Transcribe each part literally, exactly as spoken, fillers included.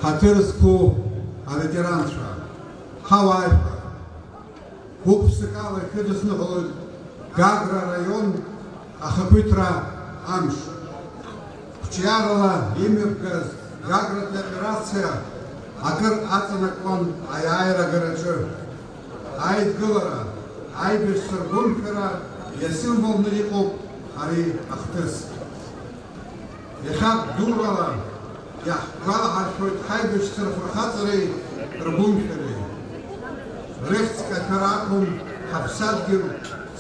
Ҳаҭыр зқәу аветеранцәа, ҳауаажәлар, гәык-ԥсыкала ишәыдысныҳәалоит Гагра араион ахақәиҭра амш. Қәҿиарала имҩаԥгаз Гагратәи аоперациа акыр аҵанакуан аиааира агараҿы. Аидгылара, аибашьцәа ргәымшәара иасимволны иҟоуп ари ахҭыс. Иахьа дурала иаҳгәалаҳаршәоит ҳаибашьцәа рфырхаҵареи ргәымшәареи. Рыхьӡ каҭәара акәым ҳаԥсадгьыл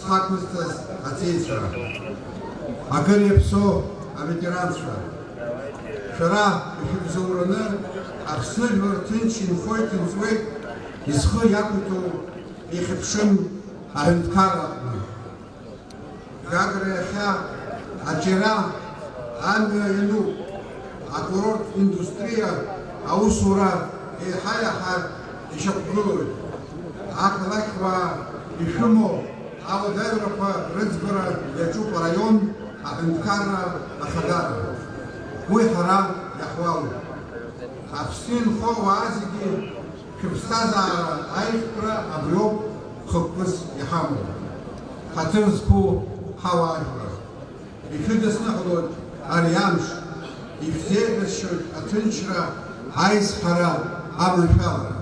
зхақәызҵаз аҵеицәа. Акыр иаԥсоу аветеранцәа. Шәара ишәыбзоураны Аԥсны жәлар ҭынч инхоит, инҵуеит, изхы иақәиҭу ихьыԥшым аҳәынҭқарра аҟны. Гагра иахьа аџьара амҩа иануп, акурорттә индустриа аусура еиҳа-еиҳа ишьақәгылоит. Ақалақьуаа ишәымоу ауадаҩрақәа рыӡбара иаҿуп араион аҳәынҭқарра ахадара. Уи ҳара иаҳуалуп. Аԥсны инхо ауаа зегьы шәыԥсҭазаара аиӷьтәра абриоуп хықәкыс иҳамоу. Ҳаҭыр зқәу ҳауаажәлар, ишәыдысныҳәалоит ари амш, ишәзеиӷьасшьоит аҭынчра, аизҳара, аманшәалара.